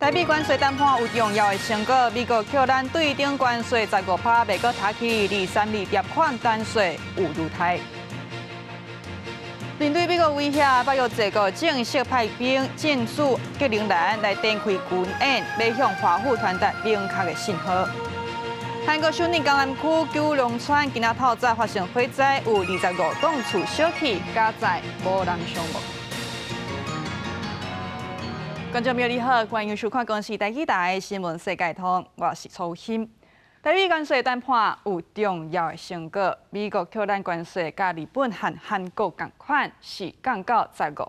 台美關稅談判有重要的成果，美國扣咱對等關稅15%，袂閣提起二三二條款單稅有優待。面對美國威脅，北約這個正式派兵進駐格陵蘭來展開軍演，欲向華府傳達明確的信號。韓國首爾江南區九龍村今仔透早發生火災，有25棟厝燒去，佳哉無人傷亡。觀眾朋友你好，歡迎收看公視台語台新聞世界通，我是楚欣。台美關稅談判有重要的成果，美國扣咱關稅佮日本和韓國仝款是降到15%，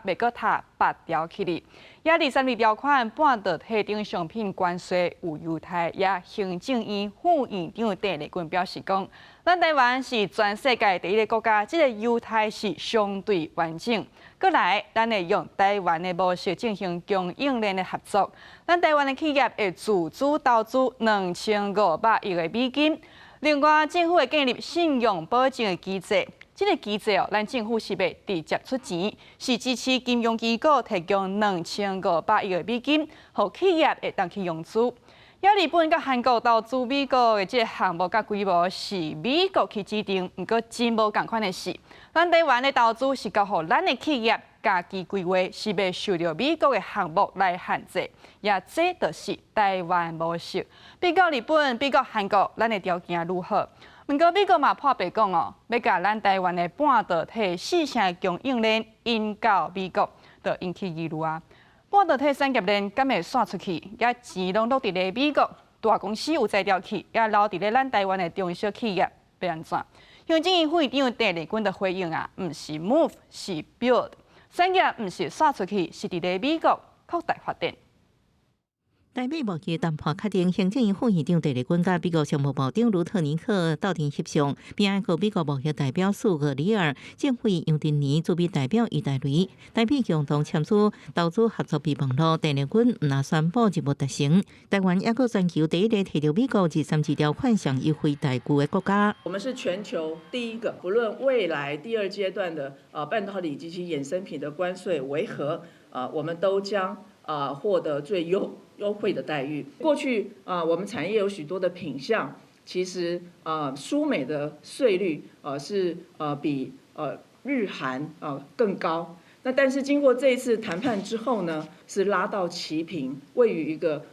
袂閣提八條起哩。也二三二條款半導體等商品關稅有優待，也行政院副院長鄭麗君表示講，咱台灣是全世界第一个國家，這個優待是相對完整。閣來，咱會用台灣的模式進行供應鏈的合作。咱台灣的企業會自主投資2500億的美金。另外，政府會建立信用保證的機制。這個機制哦，咱政府是欲直接出錢，是支持金融機構提供2500億的美金，予企業會當去融資。也日本佮韓國投資美國的這個項目佮規模是美國去指定，毋過真無仝款的是，咱台灣的投資是交予咱的企業家己規劃，是袂受著美國的項目來限制，也這就是台灣模式。比較日本，比較韓國，咱的條件愈好。毋過美國嘛破白講哦，欲共咱台灣的半導體四成的供應鏈引到美國，就引起疑慮啊。半導體產業鏈敢會散出去？也錢攏落佇咧美國大公司有才調去，也留佇咧咱台灣的中小企業欲按怎？行政院副院長鄭麗君的回應啊，毋是 move 是 build，產業毋是散出去，是佇咧美國擴大發展。台美貿易談判確定，行政院副院長鄭麗君佮美國商務部長盧特尼克鬥陣翕相，邊個美國貿易代表蘇格里爾、政會楊振寧駐美代表余大雷，台美共同簽署投資合作備忘錄。鄭麗君毋但宣布任務達成，台灣猶閣全球第一个提著美國232條款上優惠待遇的國家。我們是全球第一個，不論未來第二階段的半導體及其衍生品的關稅為何，我們都將獲得最優惠的待遇。過去啊，我們產業有許多的品項，其實啊，輸美的稅率是比日韓更高。那但是經過這一次談判之後呢，是拉到齊平，位於一個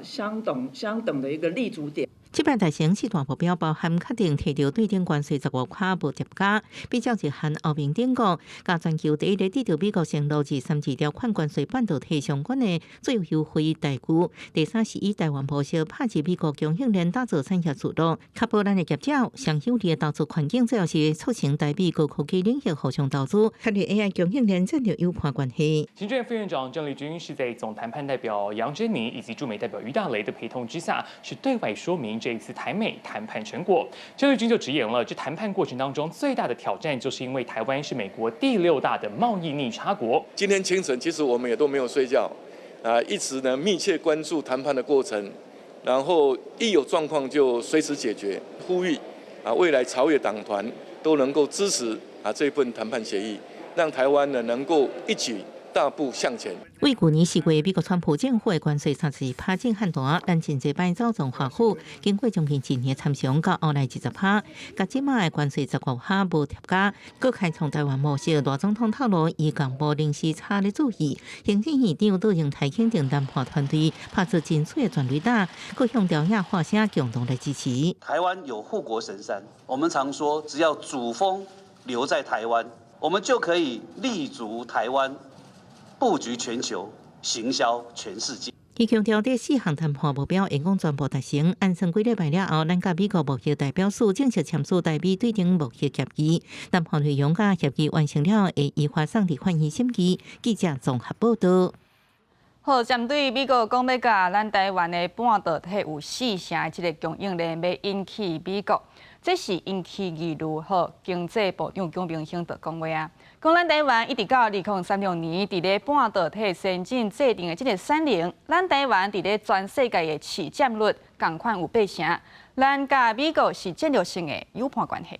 相等的一個立足點。這擺達成四大目標，包含確定提著對等關稅15%無疊加，比照日韓歐盟等國，佮全球第一个得著美國承諾232條款關稅半導體相關的最優惠待遇。第三是以台灣模式拍入美國供應鏈打造產業聚落，確保咱的業者上有利的投資環境，最後是促成台美高科技領域互相投資，確立 AI 供應鏈戰略友伴關係。行政院副院長鄭麗君是在總談判代表楊珍妮以及駐美代表俞大㵢的陪同之下，是對外說明這一次台美談判成果。鄭麗君就直言了，這談判過程當中最大的挑戰，就是因為台灣是美國第六大的貿易逆差國。今天清晨，其實我們也都沒有睡覺，啊，一直呢密切關注談判的過程，然後一有狀況就隨時解決，呼籲啊未來朝野黨團都能夠支持啊這份談判協議，讓台灣呢能夠一起大步向前。為舊年4月，美國川普政府的關稅34%震撼彈，咱真濟擺走撞華府，經過將近一年參詳，到後來20%，佮這擺的關稅15%無疊加，閣開創台灣模式。賴總統透露，伊共無零時差的注意，行政院長杜榮泰肯定談判團隊拍出真水的全壘打，閣向朝野發聲，共同來支持。台灣有護國神山，我們常說，只要主峰留在台灣，我們就可以立足台灣。布局全球，行銷全世界。伊強調，這四項談判目標會講全部達成。按算幾禮拜了後，咱佮美國貿易代表處正式簽署台美對等貿易協議。談判內容佮協議完成了，會依法送立法院審議。記者綜合報道。好，針對美國講欲共咱台灣的半導體有四成的這个供應鏈欲引去美國，這是引起疑慮。好，經濟部長蔣明興就講話啊，講咱台灣一直到2036年，佇咧半導體先進製程的這个產能，咱台灣佇咧全世界的市佔率仝款有八成，咱佮美國是戰略性的友伴關係。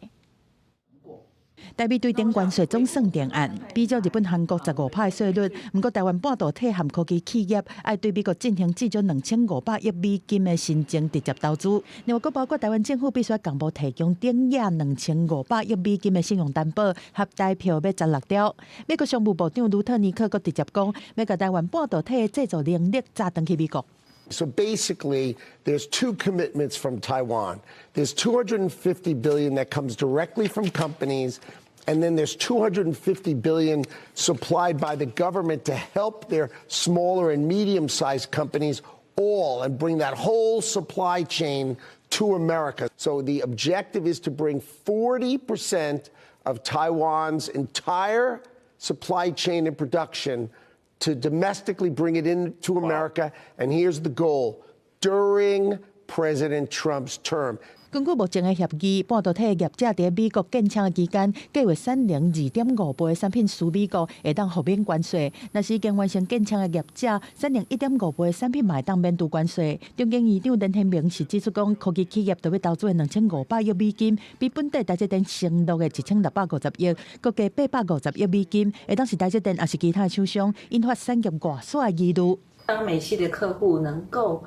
台美對等關稅總算定案，比照日本、韓國15%的稅率，毋過台灣半導體和科技企業愛對美國進行至少2500億美金的新增直接投資。另外，閣包括台灣政府必須共無提供抵押2500億美金的信用擔保，合台票欲16兆。美國商務部長盧特尼克閣直接講，欲共台灣半導體的製造能力紮轉去美國。 So basically, there's two commitments from Taiwan. There's 250 billion that comes directly from companies, and then there's 250 billion supplied by the government to help their smaller and medium-sized companies all and bring that whole supply chain to America. So the objective is to bring 40% of Taiwan's entire supply chain and production to domestically bring it into America. And here's the goal: during President Trump's term. 根據目前的協議，半導體業者佇美國建廠的期間，計劃產能2.5倍的產品輸美國，會當豁免關稅；若是已經完成建廠的業者，產能1.5倍的產品嘛會當免除關稅。中研院長連天明是指出講，科技企業著欲投資的2500億美金，比本底台積電承諾的1650億，閣加850億美金，會當是台積電抑是其他的廠商引發產業外徙的疑慮。當美系的客戶能夠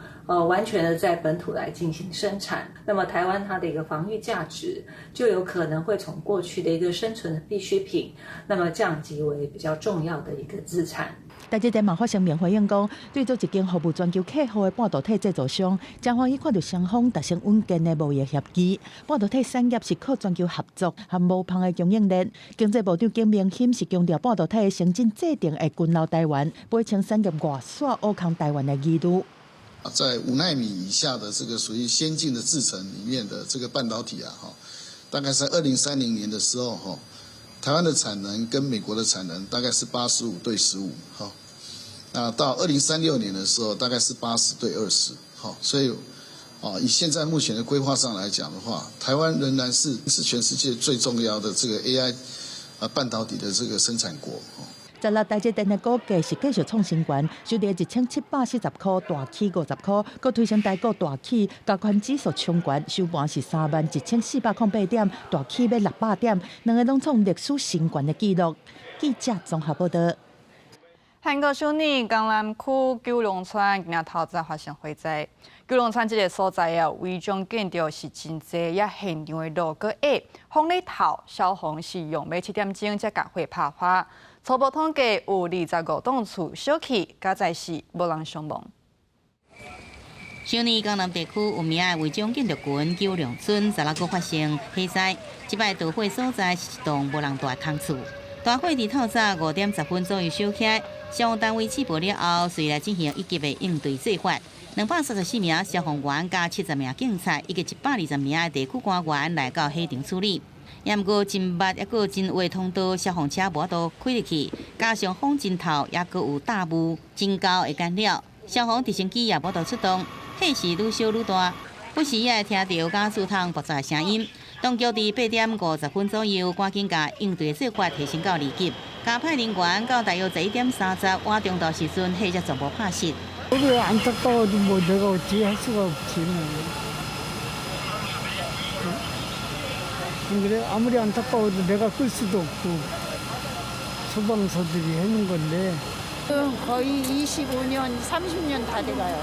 完全的在本土來進行生產，那麼台灣它的一個防禦價值就有可能會從過去的一個生存的必需品，那麼降級為比較重要的一個資產。台積電嘛發聲明回應講，對做一間服務全球客戶的半導體製造商，誠歡喜看著雙方達成穩健的貿易協議。半導體產業是靠全球合作和無縫的供應鏈。經濟部長景明鑫是強調，半導體的先進製程會均留台灣，擺清產業外徙挖空台灣的疑慮。在5納米以下的這個屬於先進的製程裡面的這個半導體啊，哈，大概在2030年的時候，哈，台灣的產能跟美國的產能大概是85對15，哈。那到2036年的時候，大概是80對20，好，所以，啊，以現在目前的規劃上來講的話，台灣仍然是全世界最重要的這個 AI 啊半導體的這個生產國。 16，台積電的股價是繼續創新高，收佇1740塊，大起50塊，閣推升台股大起，加權指數衝懸，收盤是31,408點，大起欲600點，兩个攏創歷史新高的紀錄。記者綜合報道。韓國首爾江南區九龍村今仔透早發生火災。九龍村這个所在啊，違章建築是真濟，也現場的路閣矮，風咧透，消防是用欲7點鐘才共火拍花。初步統計有25棟厝燒去，佳哉是無人傷亡。首爾江南地區有名的違章建築群九龍村，十六閣發生火災，這擺著火所在是一棟無人蹛的空厝。大火佇透早5點10分左右燒起來，消防單位起報了後，隨來進行一級的應對做法。234名消防員佮70名警察，以及120名的地區官員來到火場處理。也毋過真密，抑閣真狹通道，消防車無法度開入去，加上風真透，抑閣有大霧，真高的干擾，消防直升機也無法度出動，火勢愈燒愈大，不時也會聽著瓦斯桶爆炸的聲音。當局佇8點50分左右，趕緊共應對做法提升到2級，加派人員到大約11點30倚中晝時陣，火才全部拍熄。 우리안타까워도뭐내가어찌할수가없지뭐。그래아무리안타까워도내가끌수도없고소방서들이하는건데 거의 25년, 30년 다 돼가요.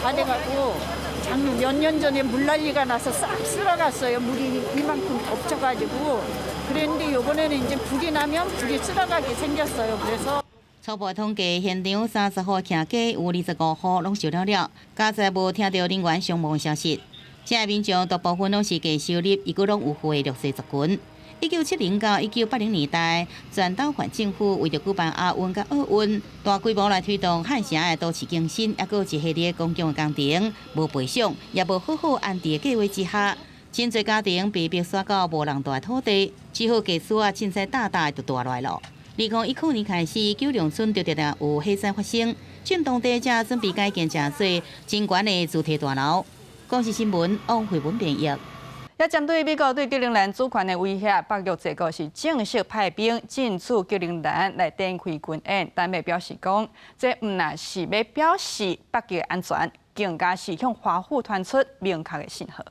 다 돼가고 작년 몇 년 전에 물난리가 나서 싹 쓸어갔어요. 물이 이만큼 덮쳐가지고 그랬는데 이번에는 이제 불이 나면 불이 쓸어가게 생겼어요. 그래서 初步統計，現場30戶徛家有25戶攏燒了了，佳哉無聽著人員傷亡消息。這个民眾大部分攏是低收入，抑閣攏有歲的弱勢族群。1970到1980年代，全斗煥政府為著舉辦亞運佮奧運，大規模來推動漢城的都市更新，抑閣有一系列公共工程，無賠償，也無好好安置的計劃之下，真濟家庭被迫徙到無人蹛的土地，只好家私啊，凊彩搭搭就蹛來囉。2019年開始，九龍村就常常有火災發生，鎮當地才準備改建成做真懸的主題大樓。公視新聞王慧文編譯。也針對美國對格陵蘭主權的威脅，北約這個是正式派兵進駐格陵蘭來展開軍演。丹麥表示講，這毋但是欲表示北極安全，更加是向華府傳出明確的信號。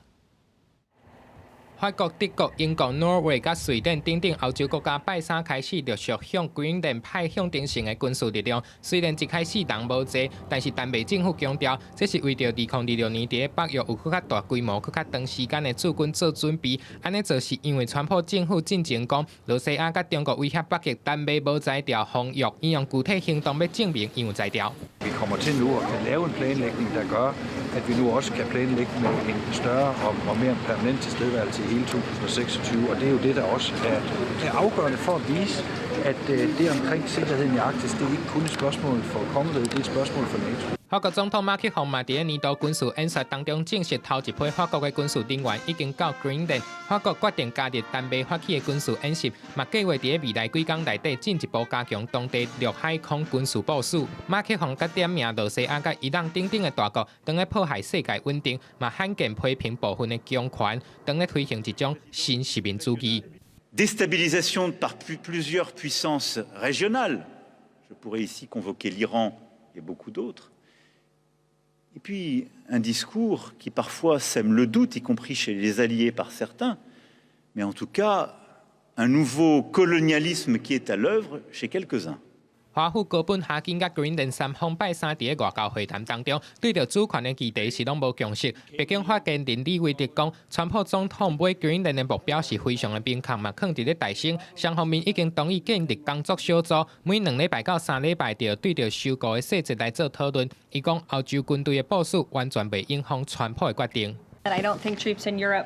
法國、德國、英國、挪威佮瑞典等等歐洲國家，拜三開始陸續向格陵蘭派象徵性的軍事力量。雖然一開始人無濟，但是丹麥政府強調，這是為著2026年佇北約有閣較大規模、閣較長時間的駐軍做準備。按呢做是因為川普政府進前講，羅西亞佮中國威脅北極，丹麥無才調防禦，伊用具體行動欲證明伊有才調。 Vi kommer til nu at kan lave en planlægning, der gør, at vi nu også kan planlægge med en større og mere permanent tilstedeværelse i hele 2026. Og det er jo det, der også er afgørende for at vise, at det omkring sikkerheden i Arktis, det er ikke kun et spørgsmål for kongeriget, det er et spørgsmål for NATO. 法國總統馬克宏嘛，佇咧年度軍事演說當中，證實頭一批法國的軍事人員已經到格陵蘭。法國決定加入丹麥發起的軍事演習，嘛計劃佇咧未來幾工內底進一步加強當地陸海空軍事部署。馬克宏閣點名羅西亞佮伊朗等等的大國，當咧破壞世界穩定，嘛罕見批評部分的強權，當咧推行一種新殖民主義。 Déstabilisation par plusieurs puissances régionales. Je pourrais ici convoquer l'Iran et beaucoup d'autres. Et puis un discours qui parfois sème le doute, y compris chez les alliés par certains, mais en tout cas un nouveau colonialisme qui est à l'œuvre chez quelques-uns. 華府哥本哈根佮格陵蘭三方拜三佇咧外交會談當中，對著主權的議題是攏無共識。白宮發言人李維特講，川普總統買格陵蘭的目標是非常的明確嘛，囥佇咧大省，雙方面已經同意建立工作小組，每2禮拜到3禮拜就對著收購的細節來做討論。伊講，歐洲軍隊的部署完全袂影響川普的決定。 I don't think troops in Europe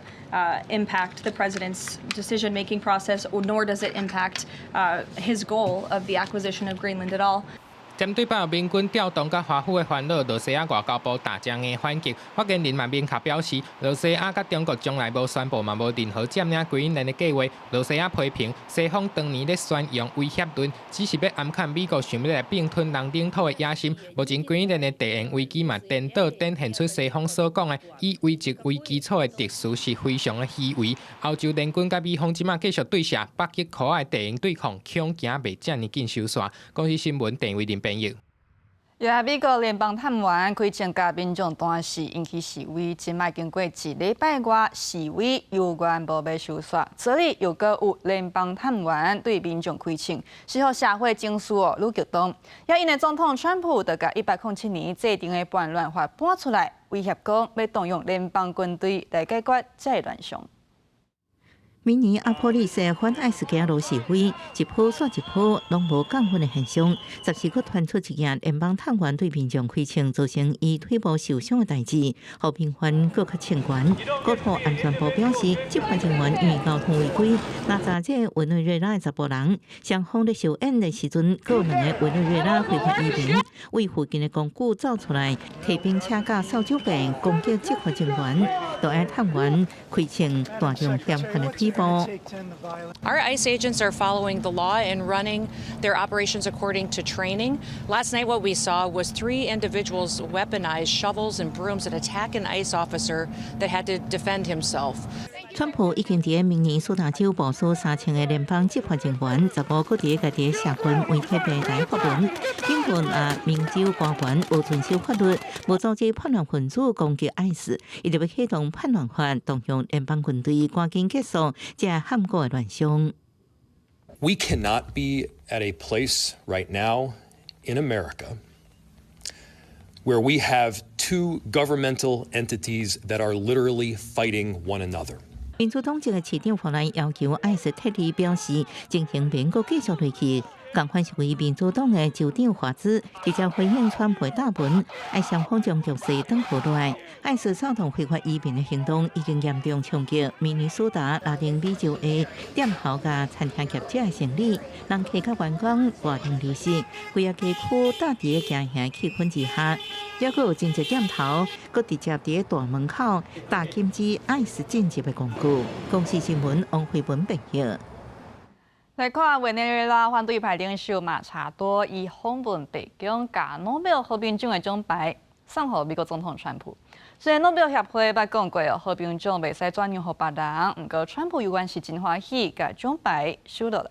impact the president's decision-making process, nor does it impact his goal of the acquisition of Greenland at all. 針對北約盟軍調動佮華府的煩惱，羅西亞外交部大聲的反擊。發言人嘛明確表示，羅西亞佮中國從來無宣布嘛無任何佔領格陵蘭的計劃。羅西亞批評西方當年咧宣揚威脅論，只是欲暗崁美國想欲來併吞人領土的野心。目前格陵蘭的地緣危機嘛顛倒展現出西方所講的以規則為基礎的秩序是非常的虛偽。歐洲聯軍佮美方這馬繼續對射北極箍仔的地緣對抗，恐驚袂遮爾緊收煞。公視新聞鄭偉林編譯。也美國聯邦探員開槍共民眾彈死，引起示威。這擺經過一禮拜外，示威猶原無欲收煞。這裡又閣有聯邦探員對民眾開槍，是予社會情緒哦愈激動。也𪜶的總統川普就共107年制定的叛亂法搬出來，威脅講欲動用聯邦軍隊來解決這个亂象。明年阿波利斯反 ICE 街路示威，一波煞一波，攏無降溫的現象。十四閣傳出一件聯邦探員對民眾開槍，造成伊腿部受傷的代誌，予民怨閣較衝懸。國土安全部表示，執法人員因為交通違規，攔查這個委內瑞拉的查埔人，雙方咧相演的時陣，閣有兩個委內瑞拉非法移民，為附近的公寓走出來，提冰車佮掃帚柄攻擊執法人員，就愛探員開槍彈中嫌犯的腿部。 Our ICE agents are following the law and running their operations according to training. Last night, what we saw was three individuals weaponize shovels and brooms and attack an ICE officer that had to defend himself. 川普已經佇明尼蘇達州部署3000個聯邦執法人員，15閣佇家己的社群媒體平台發文，警告啊，明州官員無遵守法律，無阻止叛亂分子攻擊 ICE，伊就欲啟動叛亂法，動用聯邦軍隊，趕緊結束這罕見的亂象。 We cannot be at a place right now in America where we have two governmental entities that are literally fighting one another. 民主黨籍的市長法蘭要求 ICE 撤離，表示情形免閣繼續落去。仝款是為民主黨的州長華茲直接回應川普答文，愛雙方將局勢轉和落來。ICE 掃蕩非法移民的行動已經嚴重衝擊明尼蘇達、拉丁美洲的店頭佮餐廳業者的生理，人客佮員工大量流失，規个街區罩佇驚嚇氣氛之下，猶閣有真濟店頭，閣直接佇大門口打禁止 ICE 進入的廣告。公視新聞王慧文編譯。來看委內瑞拉反對派領袖馬查多，伊訪問白宮，共諾貝爾和平獎的獎牌送予美國總統川普。雖然諾貝爾協會捌講過哦，和平獎袂使轉讓予別人，毋過川普猶原是真歡喜，共獎牌收落來。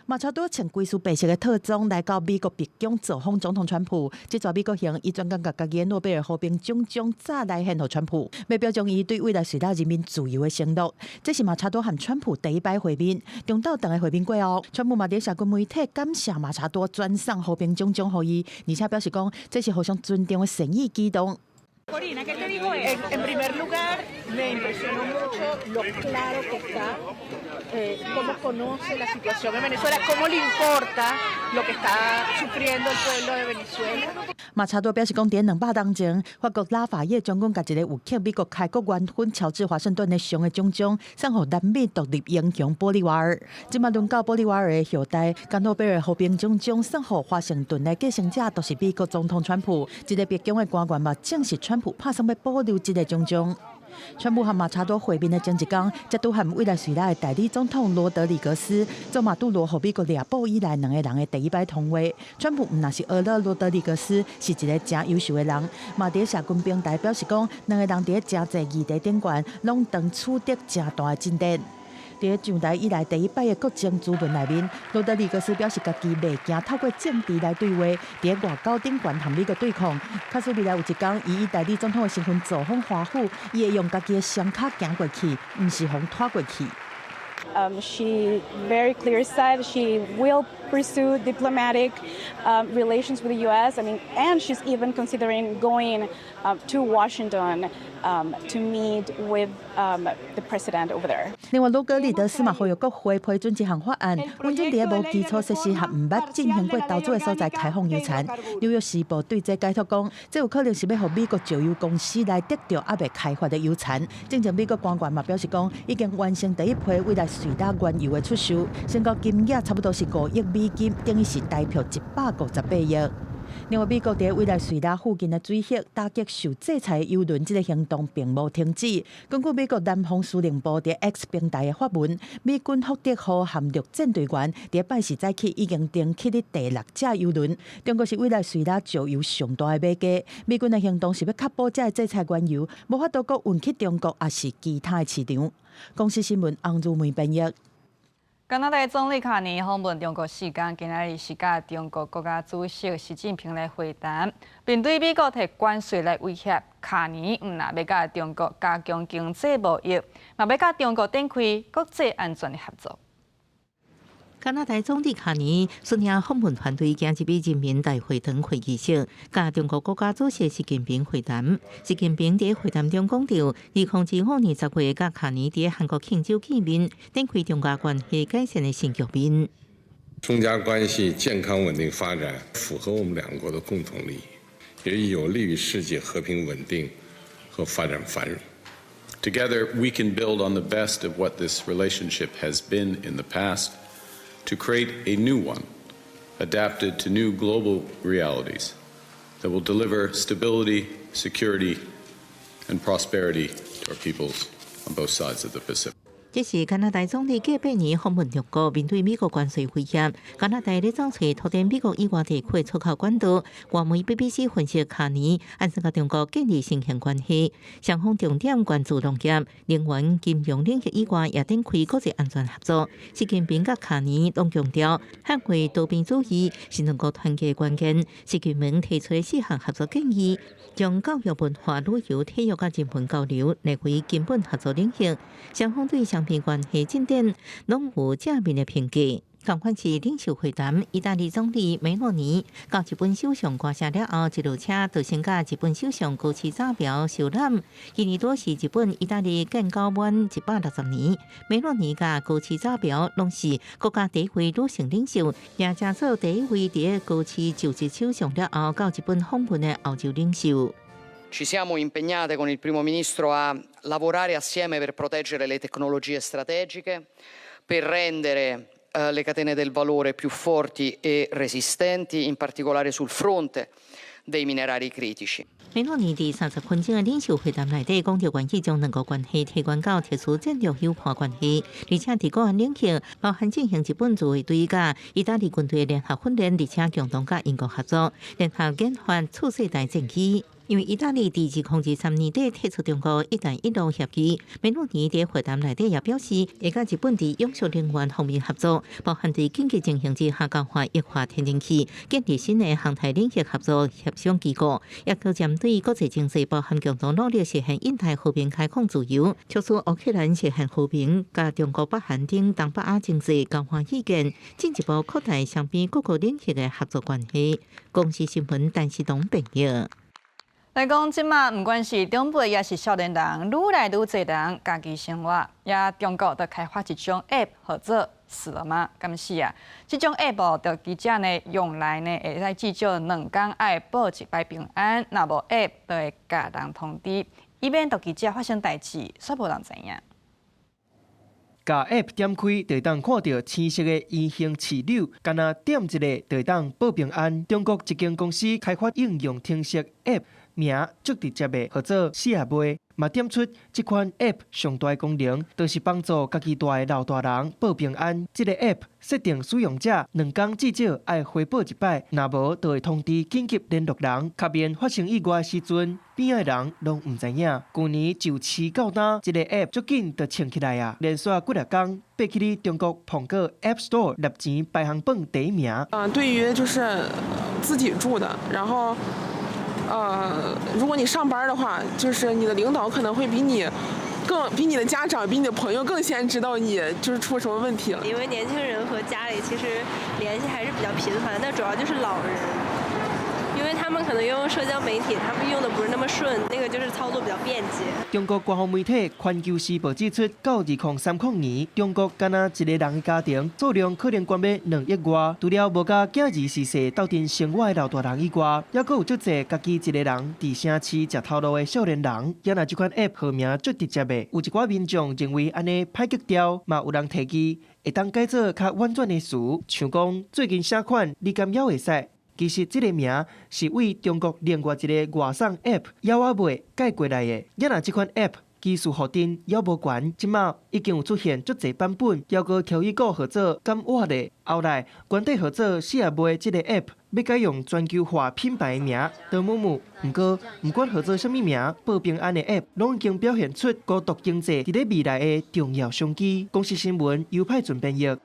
馬查多穿規束白色的套裝來到美國白宮造訪總統川普。這逝美國行，伊專工共家己的諾貝爾和平獎獎早來獻予川普，欲表彰伊對委內瑞拉人民自由的承諾。這是馬查多和川普第一擺會面，中晝頓的會面過後，川普嘛佇社群媒體感謝馬查多轉送和平獎獎予伊，而且表示講這是互相尊重的善意舉動。 En primer lugar, me impresionó mucho lo claro que está, cómo conoce la situación en Venezuela, cómo le importa lo que está sufriendo el pueblo de Venezuela. 馬查多表示講，佇200冬前，法國拉法葉將軍共一個有客美國開國元勳喬治華盛頓的像的獎章送予南美獨立英雄玻利瓦爾。這馬輪到玻利瓦爾的後代，共諾貝爾和平獎獎送予華盛頓的繼承者，就是美國總統川普。這個白宮的官員嘛，證實川普拍算欲保留這個獎章。川普和馬查多會面的前一工，才拄和委內瑞拉的代理總統羅德里格斯做馬杜羅予美國掠捕以來兩个人的第一擺通話。川普毋若是呵咾羅德里格斯是一个誠優秀的人，嘛佇社群平台表示講，兩个人佇誠濟議題頂懸，攏當取得誠大的進展。佇上台以來第一擺的國情諮文內面，羅德里格斯表示家己袂驚透過政治來對話，佇外交頂懸和美國對抗。假使未來有一工，伊以代理總統的身份造訪華府，伊會用家己的雙跤行過去，毋是予人拖過去。 She very clear said she will pursue diplomatic relations with the U.S. I mean, and she's even considering going to Washington to meet with the president over there. 另外，羅格里德斯嘛呼籲國會批准這項法案，允准佇無基礎設施和毋捌進行過投資的所在開放油田。紐約時報對這解讀講，這有可能是欲予美國石油公司來得著猶未開發的油田。進前美國官員嘛表示講，已經完成第一批委內瑞拉原油的出售，成交金額差不多是5億美金，等於是台票158億。另外，美國佇委內瑞拉附近的水域打擊受制裁的油輪，這个行動並無停止。根據美國南方司令部佇 X 平台的發文，美軍福德號和陸戰隊員佇拜四早起已經登去第六隻油輪。中國是委內瑞拉石油上大的買家，美軍的行動是欲確保這个制裁原油無法度閣運去中國，抑是其他的市場。公視新聞洪如梅編譯。加拿大總理卡尼訪問中國時間，今仔日是佮中國國家主席習近平來會談。面對美國提關稅來威脅，卡尼毋若欲佮中國加強經濟貿易，嘛欲佮中國展開國際安全的合作。加拿大總理卡尼率領訪問團隊行入去人民大會堂會議室，佮中國國家主席習近平會談。習近平佇會談中講著，2025年10月佮卡尼佇韓國慶州見面，展開中加關係改善的新局面。中加關係健康穩定發展，符合我們兩國的共同利益，也有利於世界和平穩定和發展繁榮。 Together, we can build on the best of what this relationship has been in the past to create a new one, adapted to new global realities that will deliver stability, security, and prosperity to our peoples on both sides of the Pacific. 這是加拿大總理過8年訪問中國，面對美國關稅威脅，加拿大咧走揣拓展美國以外地區的出口管道。外媒 BBC 分析，卡尼按怎佮中國建立新型關係，雙方重點關注農業、能源、金融領域以外，也展開國際安全合作。習近平佮卡尼攏強調，捍衛多邊主義是兩國團結關鍵。習近平提出四項合作建議，將教育、文化、旅遊、體育佮人文交流列為根本合作領域。雙方對雙邊關係進展攏有正面的評價。共款是領袖會談，意大利總理梅洛尼佮日本首相關成了後，一路車就先佮日本首相高市早苗相攬。今年拄是日本、意大利建交滿160年，梅洛尼佮高市早苗攏是國家第一位女性領袖，也成做第一位佇高市就職首相了後到日本訪問的歐洲領袖。 Ci siamo impegnate con il primo ministro a lavorare assieme per proteggere le tecnologie strategiche, per rendere le catene del valore più forti e resistenti, in particolare sul fronte dei minerali critici. 梅洛尼佇30分鐘的領袖會談內底，講著願意將兩國關係提懸到特殊戰略夥伴關係，而且佇國安領域，包含進行日本自衛隊佮意大利軍隊聯合訓練，而且共同佮英國合作，聯合研發次世代戰機。因為意大利佇2023年底退出中國“一帶一路”協議，梅洛尼佇會談內底也表示，會佮日本佇永續能源方面合作，包含佇緊急情形之下交換液化天然氣，建立新的航太領域合作協商機構，也閣針對國際情勢，包含共同努力實現印太和平開放自由，促使烏克蘭實現和平，佮中國北韓等東北亞情勢交換意見，進一步擴大雙邊各個領域的合作關係。公視新聞陳世東編譯。來講，這馬毋管是長輩抑是少年人，愈來愈濟人家己生活，也中國就開發一種 App，號做死了嗎？敢是啊？這種 App 哦，就記者呢用來呢，會使至少兩工愛報一擺平安，若無 App 就會共人通知，以免著記者發生代誌，煞無人知影。共 App 點開，就會當看著青色的圓形刺鈕，干焦點一下就會當報平安。中國一間公司開發應用程式 App，名足直接的，號做死也袂，嘛點出這款 App 上大的功能，就是幫助家己蹛的老大人報平安。這个 App 設定使用者兩工至少愛回報一擺，若無就會通知緊急聯絡人，較免發生意外的時陣，邊仔的人攏毋知影。舊年就試到今，這个 App 足緊就衝起來啊！連續幾若工爬起佇中國蘋果 App Store 入錢排行榜第一名。對於就是自己住的，然後。如果你上班的話，就是你的領導可能會比你更比你的家長、比你的朋友更先知道你就是出什麼問題了。因為年輕人和家裡其實聯繫還是比較頻繁，但主要就是老人，因為他們可能用社交媒體，他們用的不是那麼順，那個就是操作比較便捷。中國官方媒體《環球時報》指出，到2030年，中國干焦一個人的家庭數量可能懸欲2億外。除了無佮囝兒自細鬥陣生活的老大人以外，猶閣有足濟家己一個人佇城市食頭路的少年人。也若這款 App 號名足直接的，有一寡民眾認為按呢歹格調，嘛有人提議會當改做較婉轉的詞，像講最近啥款，你敢猶會使？其實這个名是為中國另外一个外送 App 枵仔尾改過來的。也若這款 App 技術予定猶無懸，這馬已經有出現足濟版本，猶閣調一個號做敢活咧。後來原底號做死也袂這个 App 欲改用全球化品牌的名，德姆姆。毋過毋管號做啥物名，報平安的 App 攏已經表現出孤獨經濟佇咧未來的重要商機。公視新聞尤派準編譯。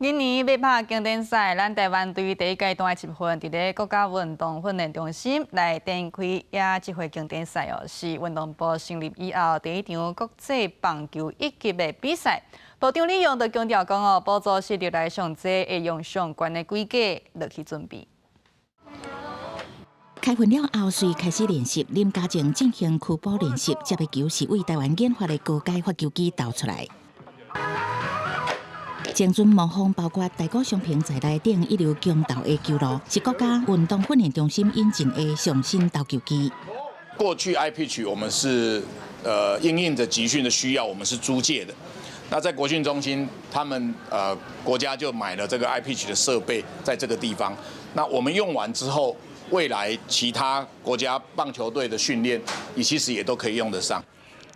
今年欲拍經典賽，咱台灣隊第一階段的集訓，佇咧國家運動訓練中心來展開。也這回經典賽哦，是運動部成立以後第一場國際棒球一級的比賽。部長李勇就強調講哦，補助是歷來上濟，會用上懸的規格落去準備。開訓了後，隨開始練習，林家正進行區步練習，接的球是為台灣研發的高階發球機投出來。精準模仿包括大谷翔平在內等一流強投的球路，是國家運動訓練中心引進的上新投球機。過去 iPitch 我們是因應著集訓的需要，我們是租借的。那在國訓中心，他們國家就買了這個 iPitch 的設備，在這個地方。那我們用完之後，未來其他國家棒球隊的訓練，你其實也都可以用得上。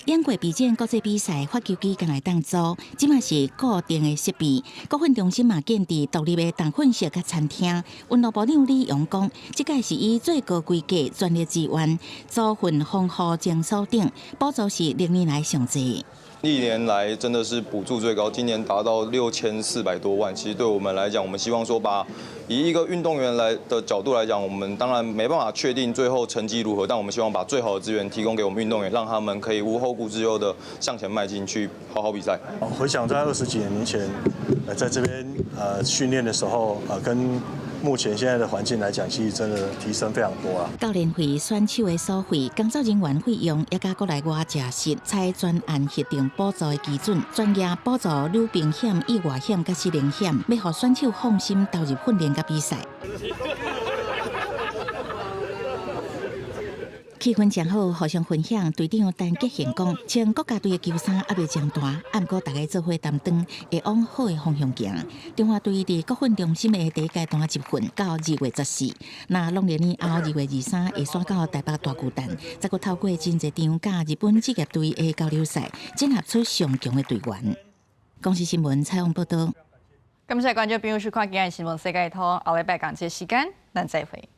經過備戰國際比賽，發球機敢會當租，這馬是固定的設備。國訓中心嘛建置獨立的重訓室佮餐廳。運動部長李勇講，這屆是以最高規格全力支援，組訓防護證書等，補助是歷年來上濟。歷年來真的是補助最高，今年達到6400多萬。其實對我們來講，我們希望說把以一個運動員來的角度來講，我們當然沒辦法確定最後成績如何，但我們希望把最好的資源提供給我們運動員，讓他們可以無後顧之憂的向前邁進，去好好比賽。回想在20幾年前，在這邊訓練的時候，跟目前現在的環境來講，其實真的提升非常多啊。教練費、選手的所費、工作人員費用，也佮國內外食食，採專案核定補助的基準，專業補助旅兵險、意外險佮失能險，欲予選手放心投入訓練佮比賽。氣氛誠好，互相分享。隊長陳傑憲講，穿國家隊的球衫猶未長大，毋過大家做伙擔當，會往好的方向行。中華隊佇國訓中心的第一階段集訓到2月14，若農曆年後2月23會徙到台北大巨蛋，再閣透過真濟場佮日本職業隊的交流賽，整合出上強的隊員。公視新聞採訪報導。感謝觀眾朋友收看今日新聞世界通，後禮拜仝這時間，咱再會。